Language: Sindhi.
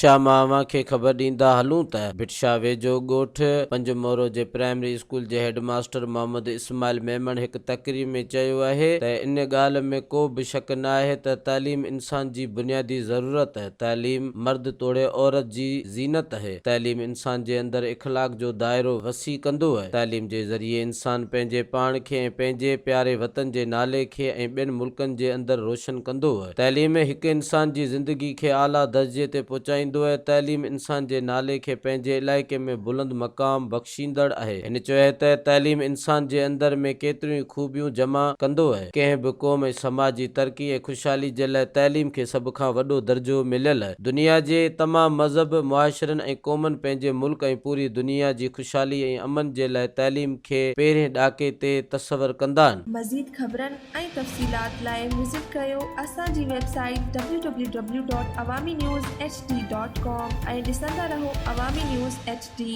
شاهه مان اوهان کي خبر ڏيندا هلون ته ڀٽ شاهه ويجهو ڳوٺ پنج مورو جي پرائمري اسڪول جي هيڊ ماستر محمد اسماعيل ميمڻ هڪ تقرير ۾ چيو آهي ته ان ڳالهه ۾ ڪو به شڪ نه آهي ته تعليم انسان جي بنيادي ضرورت آهي، تعليم مرد توڙي عورت جي زينت آهي، تعليم انسان جي اندر اخلاق جو دائرو وسيع ڪندو آهي، تعليم جي ذريعي انسان پنهنجي پاڻ کي ۽ پنهنجي پياري وطن جي نالي کي ۽ ٻين ملڪن جي اندر روشن ڪندو آهي. تعليم هڪ انسان جي زندگي کي اعليٰ درجي تي پهچائيندو آهي، تعليم انسان جي نالي کي پنهنجي علائقي ۾ بلند مقام بخشيندڙ آهي. هن چيو آهي ته تعليم انسان جي اندر ۾ ڪيتريون ئي خوبيون جمع ڪندو آهي. ڪنهن به قوم ۽ سماج جي ترقي ۽ خوشحالي جي لاء تعليم کي سڀ کان وڏو درجو مليل آهي. دنيا جي تمام مذهب، معاشرن ۽ قومن پنهنجي ملڪ ۽ پوري دنيا جي خوشحالي ۽ امن جي لاء تعليم کي پهرين ڏاڪي تي تصور ڪندا آهن. مزيد خبرن ۽ تفصيلات لاء وزٽ ڪريو اسان جي website W W W dot Awami news H D dot com ۽ ڏسندا رهو عوامي نيوز ايڇ ڊي.